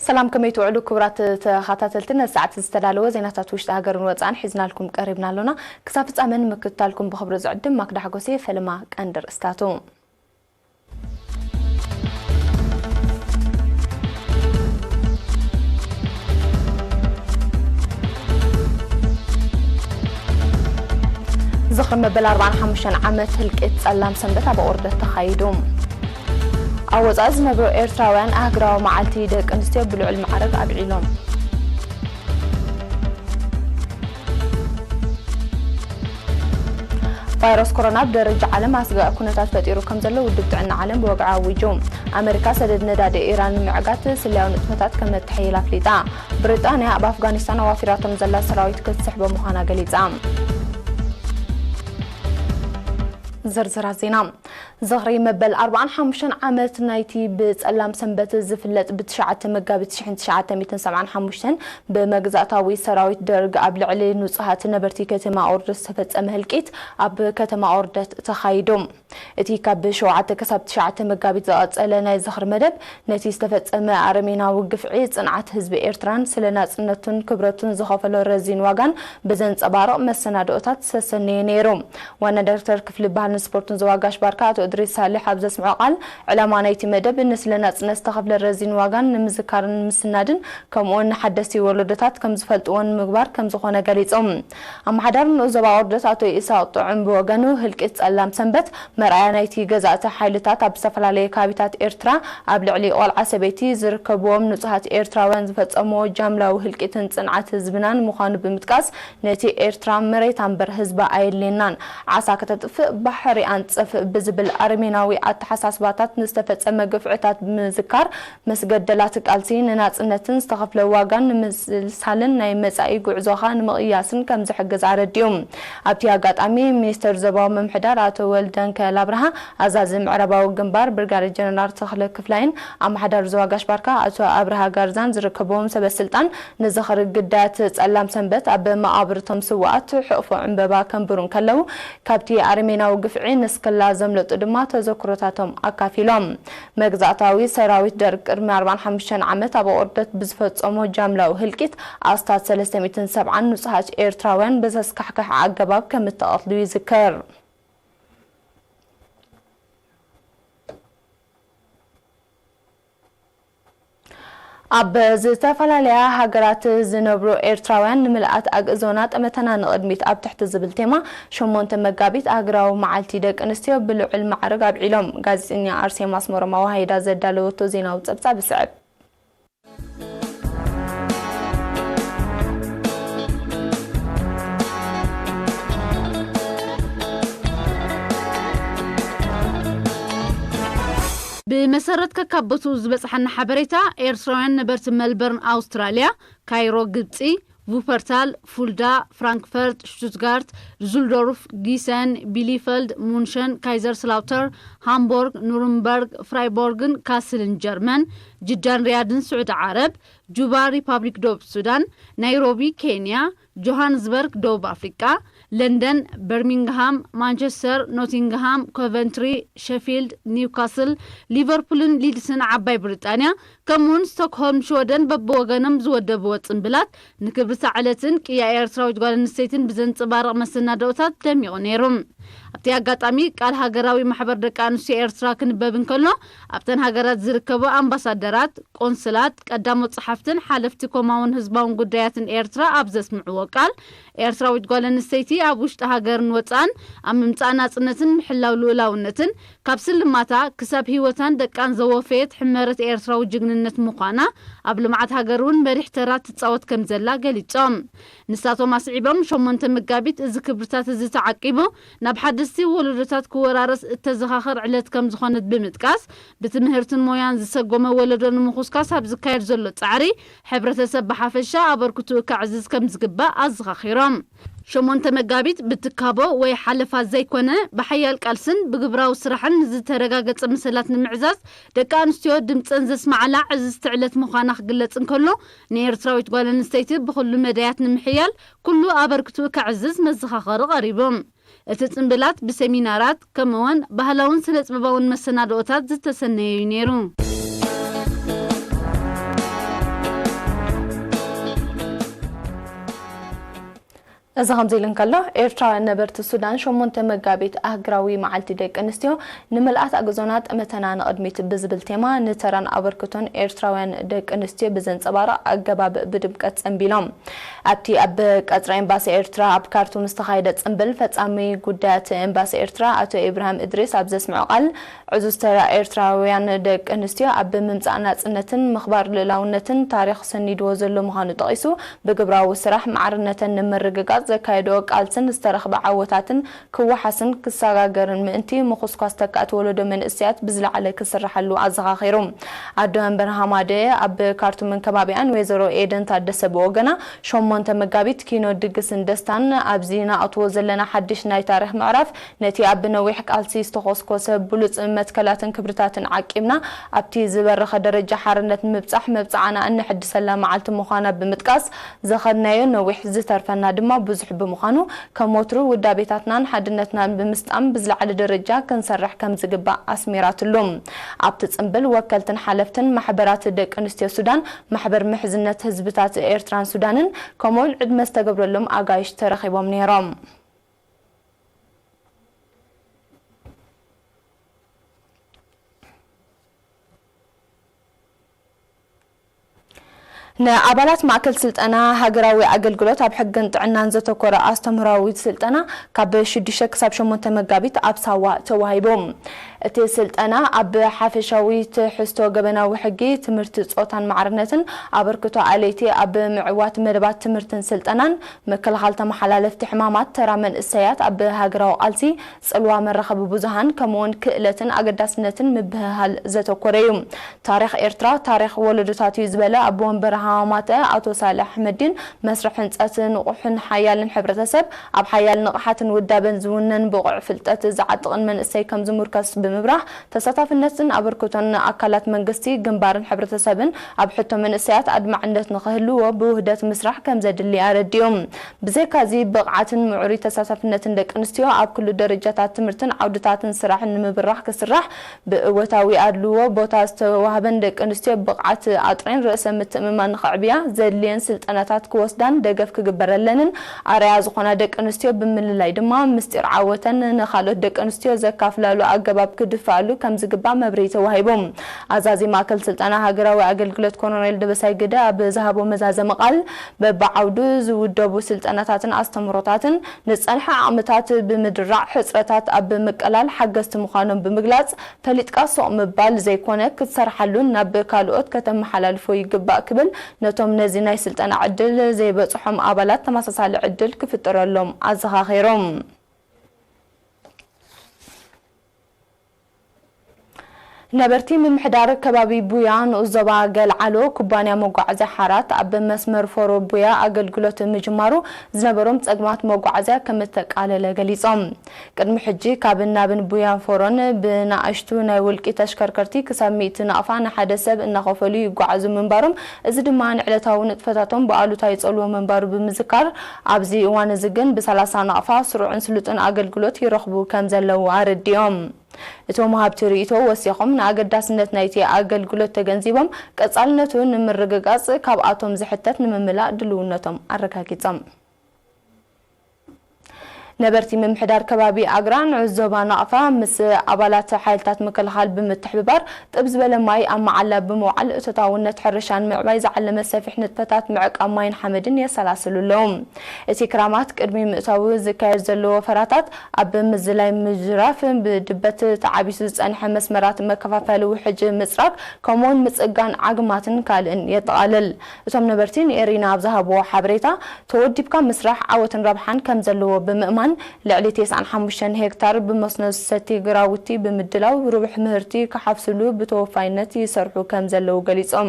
ሰላም፣ ከመይ ትውዕሉ ክቡራት ተኸታተልቲ? ነዚ ሰዓት ዝተዳለወ ዜናታት ውሽጢ ሃገርን ወጻእን ሒዝናልኩም ቀሪብና ኣሎና። ክሳብ ፍጻመ ንምክትታልኩም ብኽብሪ ዝዕድም ማክዳ ሓጎሴ። ፈለማ ቀንዲ ርእስታቱ። ዝኽሪ መበል ኣርባዓን ሓሙሽተን ዓመት ህልቂት ጸላም ሰንበት ኣብ ኦርደት ተኻይዱ። ኣብ ወጻኢ ዝነብሩ ኤርትራውያን ኣህግራዊ መዓልቲ ደቂ ኣንስትዮ ብልዑል ማዕረግ ኣብዒሎም። ቫይረስ ኮሮና ኣብ ደረጃ ዓለም ኣስጋኢ ኩነታት ፈጢሩ ከም ዘሎ ውድብ ጥዕና ዓለም ብወግዒ ኣዊጁ። ኣመሪካ ሰደድ ነዳዲ ኢራን ንምዕጋት ስለያዊ ንጥፈታት ከም እትሕይል ኣፍሊጣ። ብሪጣንያ ኣብ ኣፍጋኒስታን ኣዋፊራቶም ዘላ ሰራዊት ክትስሕቦ ምዃና ገሊጻ። ዝርዝራት ዜና። ዝኽሪ መበል ኣርባዓን ሓሙሽተን ዓመት ናይቲ ብጸላም ሰንበት ዝፍለጥ ብትሽዓተ መጋቢት ሽሕን ትሽዓተ ሚእትን ሰብዓን ሓሙሽተን ብመግዛእታዊ ሰራዊት ደርግ ኣብ ልዕሊ ንጹሃት ነበርቲ ከተማ ኦርደት ዝተፈጸመ ህልቂት ኣብ ከተማ ኦርደት ተኻይዱ። እቲ ካብ ሸውዓተ ክሳብ ትሽዓተ መጋቢት ዝቐጸለ ናይ ዝኽሪ መደብ፣ ነቲ ዝተፈጸመ ኣረሜናዊ ግፍዒ ጽንዓት ህዝቢ ኤርትራን ስለ ናጽነቱን ክብረቱን ዝኸፈሎ ረዚን ዋጋን ብዘንጸባርቕ መሰናድኦታት ዝተሰነየ ነይሩ። ዋና ዳይሬክተር ክፍሊ ባህልን ስፖርትን ዞባ ጋሽ ባርካ ኣቶ እድሪስ ሳልሕ ኣብ ዘስምዖ ቃል፣ ዕላማ ናይቲ መደብ ንስለ ናጽነት ዝተኸፍለ ረዚን ዋጋን ንምዝካርን ምስናድን፣ ከምኡውን ንሓደስቲ ወለዶታት ከም ዝፈልጥዎ ንምግባር ከም ዝኾነ ገሊጹ። ኣመሓዳሪ ንኡስ ዞባ ኦርደት ኣቶ ኢሳቕ ጥዑም ብወገኑ፣ ህልቂት ጸላም ሰንበት መርኣያ ናይቲ ገዛእቲ ሓይልታት ኣብ ዝተፈላለየ ከባቢታት ኤርትራ ኣብ ልዕሊ ቆልዓ ሰበይቲ ዝርከብዎም ንጹሃት ኤርትራውያን ዝፈጸምዎ ጃምላዊ ህልቂትን ጽንዓት ህዝብናን ምዃኑ ብምጥቃስ፣ ነቲ ኤርትራ መሬታ እምበር ህዝባ ኣየድልየናን፣ ዓሳ ከተጥፍእ ባሕሪ ኣንጽፍ ብዝብል ኣረሜናዊ ኣተሓሳስባታት ንዝተፈጸመ ግፍዕታት ብምዝካር፣ ምስ ገደላት ቃልሲ ንናጽነትን ዝተኸፍለ ዋጋን ንምስልሳልን ናይ መጻኢ ጉዕዞኻ ንምቕያስን ከም ዝሕግዝ ኣረዲኡ። ኣብቲ ኣጋጣሚ ሚኒስተር ዞባዊ ምምሕዳር ኣቶ ወልደንከል ኣብርሃ፣ ኣዛዚ ምዕራባዊ ግንባር ብርጋዴር ጀነራል ተኽለ ክፍላይን ኣመሓዳሪ ዞባ ጋሽ ባርካ ኣቶ ኣብርሃ ጋርዛን ዝርከብዎም ሰበ ስልጣን ንዝኽሪ ግዳያት ጸላም ሰንበት ኣብ መቓብርቶም ስውኣት ሕቕፎ ዕምበባ ከንብሩ እንከለዉ፣ ካብቲ ኣረሜናዊ ግፍዒ ንስክላ ዘምለጡ ድማ ተዘክሮታቶም ኣካፊሎም። መግዛእታዊ ሰራዊት ደርግ ቅድሚ ኣርባዓን ሓሙሽተን ዓመት ኣብ ኦርደት ብዝፈጸሞ ጃምላዊ ህልቂት ኣስታት ሰለስተ ሚእትን ሰብዓን ንጹሃት ኤርትራውያን ብዘስካሕክሕ ኣገባብ ከም እተቐትሉ ይዝከር። ኣብ ዝተፈላለያ ሃገራት ዝነብሩ ኤርትራውያን ንምልኣት ኣግእዞና ጠመተና ንቕድሚት ኣብ ትሕቲ ዝብል ቴማ ሸሞንተ መጋቢት ኣህግራዊ መዓልቲ ደቂ ኣንስትዮ ብልዑል ማዕርግ ኣብዒሎም። ጋዜጠኛ ኣርሴማ ኣስመሮም ኣዋሂዳ ዘዳለወቶ ዜናዊ ጸብጻብ ይስዕብ። ብመሰረት ከካብ ቦትኡ ዝበጽሓና ሓበሬታ፣ ኤርትራውያን ነበርቲ መልበርን ኣውስትራልያ፣ ካይሮ ግብጺ፣ ቩፐርታል፣ ፉልዳ፣ ፍራንክፈርት፣ ሽቱትጋርት፣ ዱስልዶርፍ፣ ጊሰን፣ ቢሊፈልድ፣ ሙንሸን፣ ካይዘርስላውተር፣ ሃምቦርግ፣ ኑርንበርግ፣ ፍራይቦርግን ካስልን ጀርመን፣ ጅዳን ሪያድን ስዑዲ ዓረብ፣ ጁባ ሪፓብሊክ ደቡብ ሱዳን፣ ናይሮቢ ኬንያ፣ ጆሃንስበርግ ደቡብ ኣፍሪቃ፣ ለንደን፣ በርሚንግሃም፣ ማንቸስተር፣ ኖቲንግሃም፣ ኮቨንትሪ፣ ሸፊልድ፣ ኒውካስል፣ ሊቨርፑልን ሊድስን ዓባይ ብሪጣንያ፣ ከምኡውን ስቶክሆልም ሽወደን በብወገኖም ዝወደብዎ ጽምብላት ንክብሪ እታ ዕለትን ቅያ ኤርትራዊት ጓል ኣንስተይትን ብዘንጸባርቕ መሰናድኦታት ደሚቑ ነይሩ። ኣብቲ ኣጋጣሚ ቃል ሃገራዊ ማሕበር ደቂ ኣንስትዮ ኤርትራ ክንበብ እንከሎ፣ ኣብተን ሃገራት ዝርከቡ ኣምባሳደራት፣ ቆንስላት፣ ቀዳሞት ጸሓፍትን ሓለፍቲ ኮማውን ህዝባውን ጉዳያትን ኤርትራ ኣብ ዘስምዕዎ ቃል፣ ኤርትራዊት ጓል ኣንስተይቲ ኣብ ውሽጢ ሃገርን ወጻእን ኣብ ምምጻእ ናጽነትን ምሕላው ልኡላውነትን ካብ ስልማታ ክሳብ ህይወታን ደቃን ዘወፈየት ሕመረት ኤርትራዊ ጅግንነት ምዃና፣ ኣብ ልምዓት ሃገር እውን መሪሕ ተራ ትጻወት ከም ዘላ ገሊጾም። ንሳቶም ኣስዒቦም፣ ሸሞንተ መጋቢት እዚ ክብርታት እዚ ተዓቂቡ ናብ ሓደስቲ ወለዶታት ክወራረስ እተዘኻኽር ዕለት ከም ዝኾነት ብምጥቃስ፣ ብትምህርትን ሞያን ዝሰጎመ ወለዶ ንምኹስካስ ኣብ ዝካየድ ዘሎ ጻዕሪ፣ ሕብረተሰብ ብሓፈሻ ኣበርክትኡ ከዕዝዝ ከም ዝግባእ ኣዘኻኺሮም። ሸሞንተ መጋቢት ብትካቦ ወይ ሓለፋ ዘይኮነ፣ ብሓያል ቃልስን ብግብራዊ ስራሕን ንዝተረጋገጸ መሰላት ንምዕዛዝ፣ ደቂ ኣንስትዮ ድምጸን ዘስማዓላ ዕዝዝቲ ዕለት ምዃና ክግለጽ እንከሎ፣ ንኤርትራዊት ጓል ኣንስተይቲ ብኹሉ መዳያት ንምሕያል ኩሉ ኣበርክትኡ ከዕዝዝ መዘኻኸሪ ቀሪቡ። እቲ ጽምብላት ብሰሚናራት፣ ከምኡውን ባህላውን ስነ-ጥበባውን መሰናድኦታት ዝተሰነየ እዩ ነይሩ። እዚ ከምዚ ኢሉ እንከሎ፣ ኤርትራውያን ነበርቲ ሱዳን ሸሞንተ መጋቢት ኣህግራዊ መዓልቲ ደቂ ኣንስትዮ ንምልኣት ኣግዞና ጠመተና ንቕድሚት ብዝብል ቴማ ንተራን ኣበርክቶን ኤርትራውያን ደቂ ኣንስትዮ ብዘንጸባርቕ ኣገባብ ብድምቀት ጸንቢሎም። ኣብቲ ኣብ ቀጽሪ ኤምባሲ ኤርትራ ኣብ ካርቱም ዝተኻየደ ጽንብል፣ ፈጻሚ ጉዳያት ኤምባሲ ኤርትራ ኣቶ ኢብራሂም እድሪስ ኣብ ዘስምዖ ቃል፣ ዕዙዝ ተራ ኤርትራውያን ደቂ ኣንስትዮ ኣብ ምምጻእ ናጽነትን ምኽባር ልኡላውነትን ታሪኽ ሰኒድዎ ዘሎ ምዃኑ ጠቒሱ፣ ብግብራዊ ስራሕ ማዕርነተን ንምርግጋጽ ዘካየድኦ ቃልስን ዝተረኽበ ዓወታትን ክወሓስን ክሰጋገርን ምእንቲ፣ ምኹስኳስ ተካእቲ ወለዶ መንእሰያት ብዝለዓለ ክስርሓሉ ኣዘኻኺሩ። ኣዶ ወንበር ሃማደ ኣብ ካርቱምን ከባቢኣን ወይዘሮ ኤደን ታደሰ ብወገና፣ ሸሞንተ መጋቢት ኪኖ ድግስን ደስታን ኣብዚ ንኣትዎ ዘለና ሓድሽ ናይ ታሪኽ ምዕራፍ፣ ነቲ ኣብ ነዊሕ ቃልሲ ዝተኾስኮሰ ብሉጽ መትከላትን ክብርታትን ዓቂብና ኣብቲ ዝበረኸ ደረጃ ሓርነት ንምብጻሕ መብጽዓና እነሐድሰላ መዓልቲ ምዃና ብምጥቃስ፣ ዝኸድናዮ ነዊሕ ዝተርፈና ድማ ብዙሕ ብምዃኑ፣ ከም ወትሩ ውዳቤታትናን ሓድነትናን ብምስጣም ብዝለዓለ ደረጃ ክንሰርሕ ከም ዝግባእ ኣስሚራትሉ። ኣብቲ ጽንብል ወከልትን ሓለፍትን ማሕበራት ደቂ ኣንስትዮ ሱዳን፣ ማሕበር ምሕዝነት ህዝብታት ኤርትራን ሱዳንን፣ ከምኡውን ዕድመ ዝተገብረሎም ኣጋይሽ ተረኺቦም ነይሮም። ንኣባላት ማእከል ስልጠና ሃገራዊ ኣገልግሎት ኣብ ሕግን ጥዕናን ዘተኮረ ኣስተምህሮኣዊ ስልጠና ካብ ሽዱሽተ ክሳብ ሸሞንተ መጋቢት ኣብ ሳዋ ተዋሂቡ። እቲ ስልጠና ኣብ ሓፈሻዊ ትሕዝቶ ገበናዊ ሕጊ፣ ትምህርቲ ጾታን ማዕርነትን፣ ኣበርክቶ ኣለይቲ ኣብ ምዕዋት መደባት ትምህርትን ስልጠናን፣ ምክልኻል ተመሓላለፍቲ ሕማማት፣ ተራ መንእሰያት ኣብ ሃገራዊ ቃልሲ፣ ጽልዋ መራኸቢ ብዙሃን፣ ከምኡውን ክእለትን ኣገዳስነትን ምብህሃል ዘተኮረ እዩ። ታሪኽ ኤርትራ ታሪኽ ወለዶታት እዩ ዝበለ ኣቦ ወንበር ሃማማተ ኣቶ ሳልሕ ኣሕመዲን፣ መስርሕ ህንጸት ንቑሕን ሓያልን ሕብረተሰብ፣ ኣብ ሓያል ንቕሓትን ውዳበን ዝውነን ብቑዕ ፍልጠት ዝዓጥቕን መንእሰይ ከም ዝምርከስ ብምብራህ፣ ተሳታፍነትን ኣበርክቶን ኣካላት መንግስቲ፣ ግንባርን ሕብረተሰብን ኣብ ሕቶ መንእሰያት ኣድማዕነት ንኽህልዎ ብውህደት ምስራሕ ከም ዘድሊ ኣረዲኡ። ብዘይካዚ፣ ብቕዓትን ምዕሩይ ተሳታፍነትን ደቂ ኣንስትዮ ኣብ ኩሉ ደረጃታት ትምህርትን ዓውድታትን ስራሕን ንምብራኽ ክስራሕ፣ ብእወታዊ ኣድልዎ ቦታ ዝተዋህበን ደቂ ኣንስትዮ ብቕዓት ኣጥሬን ርእሰ ምትእምማን ንኸዕብያ ዘድልየን ስልጠናታት ክወስዳን ደገፍ ክግበረለንን ኣርኣያ ዝኾና ደቂ ኣንስትዮ ብምልላይ ድማ ምስጢር ዓወተን ንኻልኦት ደቂ ኣንስትዮ ዘካፍላሉ ኣገባብ ክድፋኣሉ ከም ዝግባእ መብርሂ ተዋሂቡ። ኣዛዚ ማእከል ስልጠና ሃገራዊ ኣገልግሎት ኮሎኔል ደበሳይ ግደ ኣብ ዝሃቦ መዛዘሚ ቃል፣ በብዓውዱ ዝውደቡ ስልጠናታትን ኣስተምህሮታትን ንጸንሐ ዓቕምታት ብምድራዕ፣ ሕጽረታት ኣብ ምቅላል ሓገዝቲ ምዃኖም ብምግላጽ፣ ፈሊጥካ ሱቕ ምባል ዘይኮነ፣ ክትሰርሓሉን ናብ ካልኦት ከተመሓላልፎ ይግባእ ክብል፣ ነቶም ነዚ ናይ ስልጠና ዕድል ዘይበጽሖም ኣባላት ተመሳሳሊ ዕድል ክፍጠረሎም ኣዘኻኺሩ። ነበርቲ ምምሕዳር ከባቢ ቡያ ንኡስ ዞባ ገልዓሎ ኩባንያ መጓዓዝያ ሓራት ኣብ መስመር ፎሮ ቡያ ኣገልግሎት ምጅማሩ ዝነበሮም ጸገማት መጓዓዝያ ከም እተቃለለ ገሊጾም። ቅድሚ ሕጂ ካብን ናብን ቡያን ፎሮን ብንኣሽቱ ናይ ውልቂ ተሽከርከርቲ ክሳብ ሚእቲ ናቕፋ ንሓደ ሰብ እናኸፈሉ ይጓዓዙ ምንባሮም፣ እዚ ድማ ንዕለታዊ ንጥፈታቶም ብኣሉታ ይጸልዎ ምንባሩ ብምዝካር፣ ኣብዚ እዋን እዚ ግን ብሰላሳ ናቕፋ ስሩዕን ስሉጥን ኣገልግሎት ይረኽቡ ከም ዘለዉ ኣረዲኦም። እቶም ወሃብቲ ርእይቶ ወሲኾም፣ ንኣገዳስነት ናይቲ ኣገልግሎት ተገንዚቦም፣ ቀጻልነቱ ንምርግጋጽ ካብኣቶም ዝሕተት ንምምላእ ድልውነቶም ኣረጋጊጾም። ነበርቲ ምምሕዳር ከባቢ ኣግራን ዞባ ናቕፋ ምስ ኣባላት ሓይልታት ምክልኻል ብምትሕብባር ጥብ ዝበለ ማይ ኣብ መዓላ ብምውዓል እቶታውነት ሕርሻን ምዕባይ ዝዓለመ ሰፊሕ ንጥፈታት ምዕቃብ ማይን ሓመድን የሰላስሉ ኣለዉ። እቲ ክራማት ቅድሚ ምእታዉ ዝካየድ ዘሎ ወፈራታት ኣብ ምዝላይ ምጅራፍ፣ ብድበት ተዓቢሱ ዝጸንሐ መስመራት መከፋፈሊ ውሕጅ ምጽራግ፣ ከምኡውን ምጽጋን ዓግማትን ካልእን የጠቓልል። እቶም ነበርቲ ንኤሪና ኣብ ዝሃብዎ ሓበሬታ፣ ተወዲብካ ምስራሕ ዓወትን ረብሓን ከም ዘለዎ ብምእማን፣ ልዕሊ ተስዓን ሓሙሽተን ሄክታር ብመስኖ ዝሰቲ ግራውቲ ብምድላው፣ ርቡሕ ምህርቲ ክሓፍስሉ ብተወፋይነት ይሰርሑ ከም ዘለዉ ገሊጾም።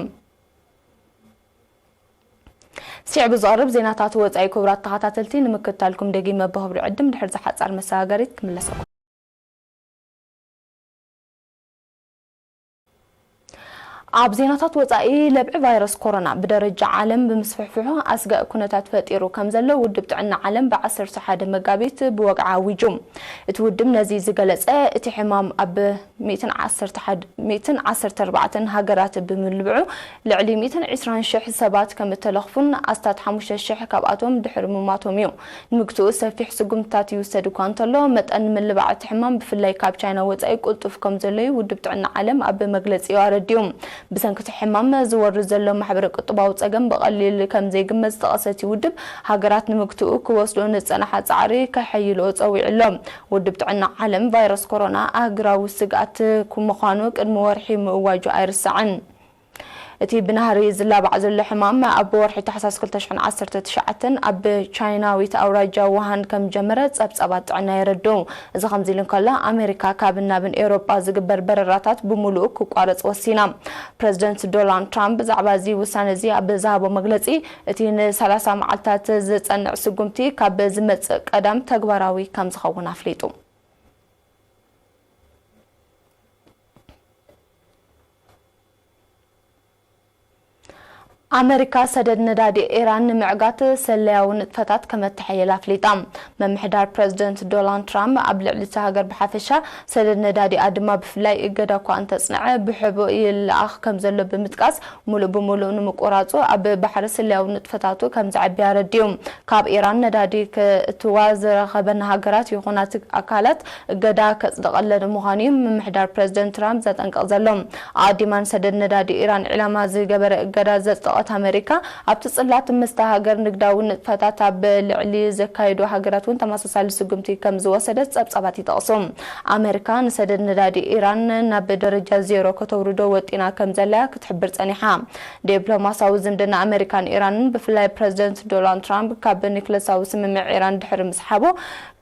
ስዒቡ ዝቐርብ ዜናታት ወጻኢ፣ ክቡራት ተኸታተልቲ፣ ንምክትታልኩም ደጊመ ብኽብሪ ዕድም። ድሕሪ ዝሓጻር መሰጋገሪት ክምለሰኩም። ኣብ ዜናታት ወጻኢ፣ ለብዒ ቫይረስ ኮሮና ብደረጃ ዓለም ብምስፍሕፍሑ ኣስጋኢ ኩነታት ፈጢሩ ከም ዘሎ ውድብ ጥዕና ዓለም ብ ዓሰርተ ሓደ መጋቢት ብወግዒ ኣዊጁ። እቲ ውድብ ነዚ ዝገለጸ፣ እቲ ሕማም ኣብ ሚእትን ዓሰርተ ሓደ፣ ሚእትን ዓሰርተ ኣርባዕተን ሃገራት ብምልብዑ፣ ልዕሊ ሚእትን ዕስራን ሽሕ ሰባት ከም እተለኽፉን ኣስታት ሓሙሽተ ሽሕ ካብኣቶም ድሕሪ ምማቶም እዩ። ንምግትኡ ሰፊሕ ስጉምትታት ይውሰድ እኳ እንተሎ፣ መጠን ምልባዕ እቲ ሕማም ብፍላይ ካብ ቻይና ወጻኢ ቅልጡፍ ከም ዘሎ እዩ ውድብ ጥዕና ዓለም ኣብ መግለጺኡ ኣረዲኡ። ብሰንኪ እቲ ሕማም ዝወርድ ዘሎ ማሕበረ ቁጠባዊ ጸገም ብቐሊል ከም ዘይግመት ዝጠቐሰ እቲ ውድብ፣ ሃገራት ንምግትኡ ክወስዶ ንጸንሓ ጻዕሪ ከሐይልኦ ጸዊዑ ኣሎ። ውድብ ጥዕና ዓለም ቫይረስ ኮሮና ኣህጉራዊ ስግኣት ምዃኑ ቅድሚ ወርሒ ምእዋጁ ኣይርሳዕን። እቲ ብናህሪ ዝላባዕ ዘሎ ሕማም ኣብ ወርሒ ታሕሳስ ክልተ ሽሕን ዓሰርተ ትሽዓተን ኣብ ቻይናዊት ኣውራጃ ውሃን ከም ጀመረ ጸብጻባት ጥዕና የረድኡ። እዚ ከምዚ ኢሉ እንከሎ፣ ኣሜሪካ ካብን ናብን ኤውሮጳ ዝግበር በረራታት ብምሉኡ ክቋረጽ ወሲና። ፕረዚደንት ዶናልድ ትራምፕ ብዛዕባ እዚ ውሳነ እዚ ኣብ ዝሃቦ መግለጺ፣ እቲ ንሰላሳ መዓልታት ዝጸንዕ ስጉምቲ ካብ ዝመጽእ ቀዳም ተግባራዊ ከም ዝኸውን ኣፍሊጡ። ኣመሪካ ሰደድ ነዳዲ ኢራን ንምዕጋት ሰለያዊ ንጥፈታት ከም እተሐየለ ኣፍሊጣ። ምምሕዳር ፕረዚደንት ዶናልድ ትራምፕ ኣብ ልዕሊ እታ ሃገር ብሓፈሻ፣ ሰደድ ነዳዲኣ ድማ ብፍላይ እገዳ እኳ እንተጽንዐ፣ ብሕቡእ ይለኣኽ ከም ዘሎ ብምጥቃስ፣ ሙሉእ ብሙሉእ ንምቁራጹ ኣብ ባሕሪ ሰለያዊ ንጥፈታቱ ከም ዘዕቢ ኣረዲኡ። ካብ ኢራን ነዳዲ ክእትዋ ዝረኸበን ሃገራት ይኹና ት-፣ ኣካላት እገዳ ከጽድቐለን ምዃኑ እዩ ምምሕዳር ፕረዚደንት ትራምፕ ዘጠንቅቕ ዘሎ። ኣቐዲማ ንሰደድ ነዳዲ ኢራን ዒላማ ዝገበረ እገዳ ዘጽደቐት ኣመሪካ፣ ኣብቲ ጽላት ምስታ ሃገር ንግዳዊ ንጥፈታት ኣብ ልዕሊ ዘካየዱ ሃገራት እውን ተመሳሳሊ ስጉምቲ ከም ዝወሰደት ጸብጻባት ይጠቕሱ። ኣመሪካ ንሰደድ ነዳዲ ኢራን ናብ ደረጃ ዜሮ ከተውርዶ ወጢና ከም ዘላያ ክትሕብር ጸኒሓ። ዲፕሎማሲያዊ ዝምድና ኣመሪካን ኢራንን፣ ብፍላይ ፕረዚደንት ዶናልድ ትራምፕ ካብ ኒክለሳዊ ስምምዕ ኢራን ድሕሪ ምስሓቡ፣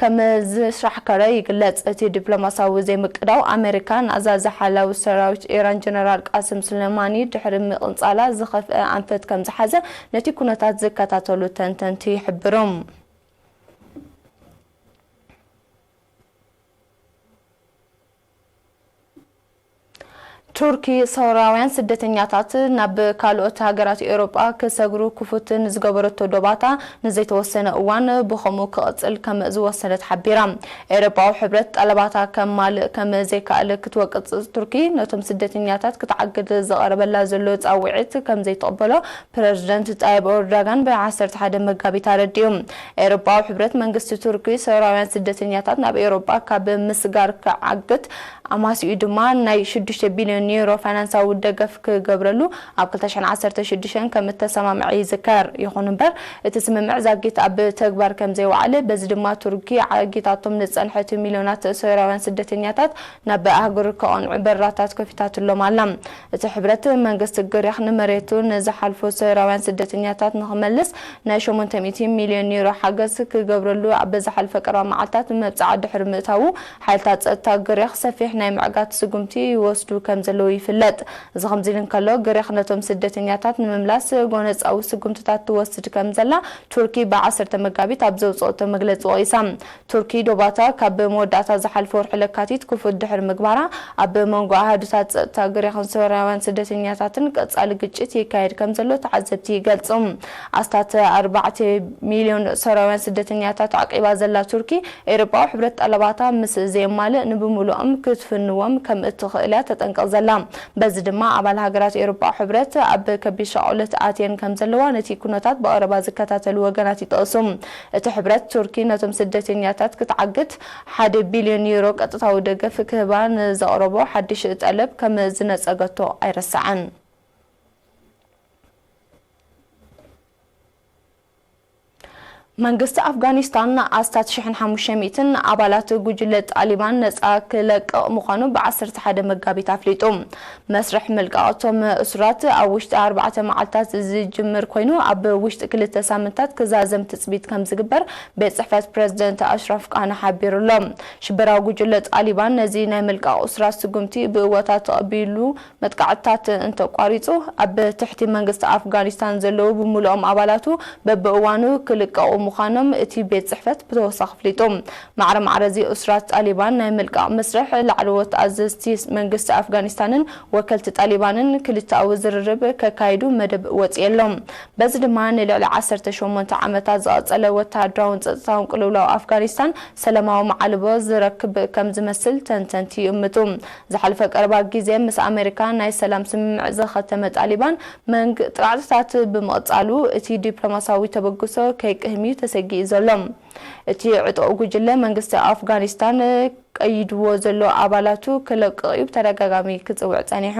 ከም ዝሻሕከረ ይግለጽ። እቲ ዲፕሎማሲያዊ ዘይምቅዳው ኣመሪካ ንኣዛዚ ሓላዊ ሰራዊት ኢራን ጀነራል ቃስም ሱሌማኒ ድሕሪ ምቕንጻላ ዝኸፍአ ኣንፈት ከም ዝሓዘ ነቲ ኩነታት ዝከታተሉ ተንተንቲ ይሕብሩ። ቱርኪ፣ ሶርያውያን ስደተኛታት ናብ ካልኦት ሃገራት ኤውሮጳ ክሰግሩ ክፉት ንዝገበረቶ ዶባታ ንዘይተወሰነ እዋን ብኸምኡ ክቕጽል ከም ዝወሰነት ሓቢራ። ኤውሮጳዊ ሕብረት ጠለባታ ከማልእ ከም ዘይከኣለ ክትወቅጽ ቱርኪ፣ ነቶም ስደተኛታት ክትዓግድ ዝቐረበላ ዘሎ ጻውዒት ከም ዘይትቕበሎ ፕረዚደንት ጣይብ ኤርዶጋን ብ ዓሰርተ ሓደ መጋቢት ኣረዲኡ። ኤውሮጳዊ ሕብረት መንግስቲ ቱርኪ ሶርያውያን ስደተኛታት ናብ ኤውሮጳ ካብ ምስጋር ክዓግት ኣማሲኡ ድማ ናይ ሽዱሽተ ቢልዮን ዩሮ ፋይናንሳዊ ደገፍ ክገብረሉ ኣብ ክልተ ሽሕን ዓሰርተ ሽዱሽተን ከም እተሰማምዐ ይዝከር። ይኹን እምበር፣ እቲ ስምምዕ ዛጊት ኣብ ተግባር ከም ዘይወዓለ፣ በዚ ድማ ቱርኪ ዓጊታቶም ንጸንሐት ሚልዮናት ሶርያውያን ስደተኛታት ናብ ኣህጉር ከቐንዑ በራታት ከፊታትሎም ኣላ። እቲ ሕብረት መንግስቲ ግሪኽ ንመሬቱ ንዝሓልፉ ሶርያውያን ስደተኛታት ንኽመልስ ናይ ሸሞንተ ሚእቲ ሚልዮን ዩሮ ሓገዝ ክገብረሉ ኣብ ዝሓልፈ ቀረባ መዓልታት መብጽዓ ድሕሪ ምእታዉ፣ ሓይልታት ጸጥታ ግሪኽ ሰፊሕ ናይ ምዕጋት ስጉምቲ ይወስዱ ከም ዘለዉ ይፍለጥ። እዚ ከምዚ ኢሉ እንከሎ፣ ግሪኽ ነቶም ስደተኛታት ንምምላስ ጎነጻዊ ስጉምትታት ትወስድ ከም ዘላ ቱርኪ ብ ዓሰርተ መጋቢት ኣብ ዘውጽኦቶ መግለጺ ወቒሳ። ቱርኪ ዶባታ ካብ መወዳእታ ዝሓልፈ ወርሒ ለካቲት ክፉት ድሕሪ ምግባራ፣ ኣብ መንጎ ኣሃዱታት ጸጥታ ግሪኽን ሶርያውያን ስደተኛታትን ቀጻሊ ግጭት ይካየድ ከም ዘሎ ተዓዘብቲ ይገልጹ። ኣስታት ኣርባዕተ ሚልዮን ሶርያውያን ስደተኛታት ዓቂባ ዘላ ቱርኪ፣ ኤውሮጳዊ ሕብረት ጠለባታ ምስ ዘየማልእ ንብምሉኦም ክትፍንዎም ከም እትኽእል እያ ተጠንቅቕ ዘላ። በዚ ድማ ኣባል ሃገራት ኤውሮጳዊ ሕብረት ኣብ ከቢድ ሻቕሎት ኣትየን ከም ዘለዋ ነቲ ኩነታት ብቐረባ ዝከታተሉ ወገናት ይጠቕሱ። እቲ ሕብረት፣ ቱርኪ ነቶም ስደተኛታት ክትዓግት ሓደ ቢልዮን ዩሮ ቀጥታዊ ደገፍ ክህባ ንዘቕረቦ ሓድሽ ጠለብ ከም ዝነጸገቶ ኣይረስዓን። መንግስቲ ኣፍጋኒስታን ኣስታት ሽሕን ሓሙሽተ ሚእትን ኣባላት ጉጅለ ጣሊባን ነጻ ክለቅቕ ምዃኑ ብ ዓሰርተ ሓደ መጋቢት ኣፍሊጡ። መስርሕ ምልቃቕ እቶም እሱራት ኣብ ውሽጢ ኣርባዕተ መዓልታት ዝጅምር ኮይኑ፣ ኣብ ውሽጢ ክልተ ሳምንታት ክዛዘም ትጽቢት ከም ዝግበር ቤት ጽሕፈት ፕረዚደንት ኣሽራፍ ቃኒ ሓቢሩ ኣሎ። ሽበራዊ ጉጅለ ጣሊባን ነዚ ናይ ምልቃቕ እሱራት ስጉምቲ ብእወታ ተቐቢሉ፣ መጥቃዕትታት እንተቋሪጹ፣ ኣብ ትሕቲ መንግስቲ ኣፍጋኒስታን ዘለዉ ብምሉኦም ኣባላቱ በብእዋኑ ክልቀቑ ምዃኖም እቲ ቤት ጽሕፈት ብተወሳኺ ኣፍሊጡ። ማዕረ ማዕረ እዚ ኡስራት ጣሊባን ናይ ምልቃቕ መስርሕ ላዕለዎት ኣዘዝቲ መንግስቲ ኣፍጋኒስታንን ወከልቲ ጣሊባንን ክልተኣዊ ዝርርብ ከካይዱ መደብ ወጺኤሎም። በዚ ድማ ንልዕሊ ዓሰርተ ሸሞንተ ዓመታት ዝቐጸለ ወተሃደራውን ጸጥታውን ቅልውላው ኣፍጋኒስታን ሰላማዊ መዓልቦ ዝረክብ ከም ዝመስል ተንተንቲ ይእምቱ። ዝሓለፈ ቀረባ ግዜ ምስ ኣሜሪካ ናይ ሰላም ስምምዕ ዝኸተመ ጣሊባን መንግ ጥቃዕትታት ብምቕጻሉ እቲ ዲፕሎማሲያዊ ተበግሶ ከይቅህም እዩ ተሰጊኡ ዘሎ። እቲ ዕጡቕ ጉጅለ መንግስቲ ኣፍጋኒስታን ቀይድዎ ዘሎ ኣባላቱ ክለቅቕ እዩ ብተደጋጋሚ ክጽውዕ ጸኒሑ።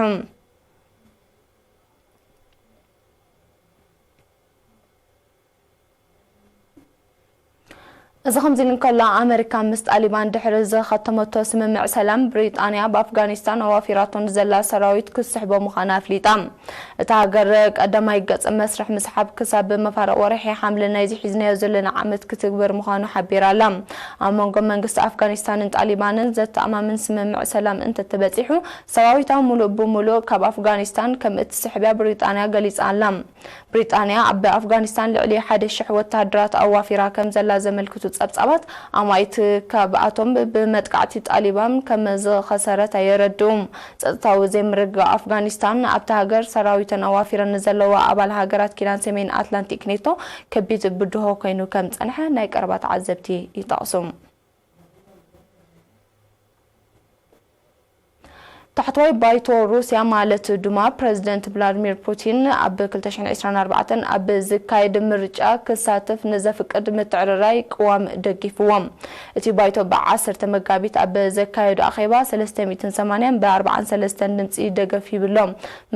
እዚ ከምዚ ኢሉ እንከሎ፣ ኣመሪካ ምስ ጣሊባን ድሕሪ ዝኸተመቶ ስምምዕ ሰላም፣ ብሪጣንያ ኣብ ኣፍጋኒስታን ኣዋፊራቶ ንዘላ ሰራዊት ክትስሕቦ ምዃና ኣፍሊጣ። እታ ሃገር ቀዳማይ ገጽ መስርሕ ምስሓብ ክሳብ መፋርቕ ወርሒ ሓምለ ናይዚ ሒዝናዮ ዘለና ዓመት ክትግበር ምዃኑ ሓቢራ ኣላ። ኣብ መንጎ መንግስቲ ኣፍጋኒስታንን ጣሊባንን ዘተኣማምን ስምምዕ ሰላም እንተተበጺሑ፣ ሰራዊታ ሙሉእ ብሙሉእ ካብ ኣፍጋኒስታን ከም እትስሕብያ ብሪጣንያ ገሊጻ ኣላ። ብሪጣንያ ኣብ ኣፍጋኒስታን ልዕሊ ሓደ ሽሕ ወተሃደራት ኣዋፊራ ከም ዘላ ዘመልክቱ ጸብጻባት፣ ኣማኢት ካብኣቶም ብመጥቃዕቲ ጣሊባን ከም ዝኸሰረት የረድኡ። ጸጥታዊ ዘይምርግጋእ ኣፍጋኒስታን፣ ኣብታ ሃገር ሰራዊተን ኣዋፊረን ንዘለዋ ኣባል ሃገራት ኪዳን ሰሜን ኣትላንቲክ ኔቶ ከቢድ ብድሆ ኮይኑ ከም ጸንሐ ናይ ቀረባ ተዓዘብቲ ይጠቕሱ። ታሕተዋይ ባይቶ ሩስያ ማለት ዱማ፣ ፕረዚደንት ቭላድሚር ፑቲን ኣብ ክልተ ሽሕን ዕስራን ኣርባዕተን ኣብ ዝካየድ ምርጫ ክሳተፍ ንዘፍቅድ ምትዕርራይ ቅዋም ደጊፍዎ። እቲ ባይቶ ብዓሰርተ መጋቢት ኣብ ዘካየዶ ኣኼባ ሰለስተ ሚእትን ሰማንያን ብኣርባዓን ሰለስተን ድምጺ ደገፍ ሂብሎ።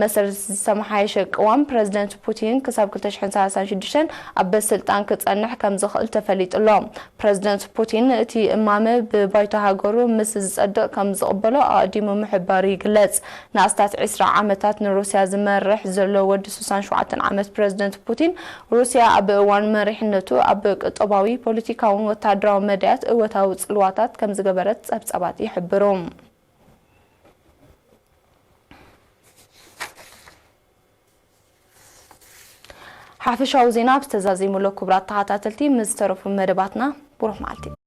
መሰረት ዝተመሓየሸ ቅዋም፣ ፕረዚደንት ፑቲን ክሳብ ክልተ ሽሕን ሰላሳን ሽዱሽተን ኣብ ስልጣን ክጸንሕ ከም ዝኽእል ተፈሊጡ ኣሎ። ፕረዚደንት ፑቲን፣ እቲ እማመ ብባይቶ ሃገሩ ምስ ዝጸድቕ ከም ዝቕበሎ ኣቐዲሙ ምሕባሩ ይግለጽ። ንኣስታት ዕስራ ዓመታት ንሩስያ ዝመርሕ ዘሎ ወዲ ስሳን ሸውዓተን ዓመት ፕረዚደንት ፑቲን፣ ሩስያ ኣብ እዋን መሪሕነቱ ኣብ ቁጠባዊ፣ ፖለቲካውን ወተሃደራዊ መዳያት እወታዊ ጽልዋታት ከም ዝገበረት ጸብጻባት ይሕብሩ። ሓፈሻዊ ዜና ኣብ ዝተዛዘሙሎ፣ ክቡራት ተኸታተልቲ፣ ምስ ዝተረፉ መደባትና ብሩኽ መዓልቲ።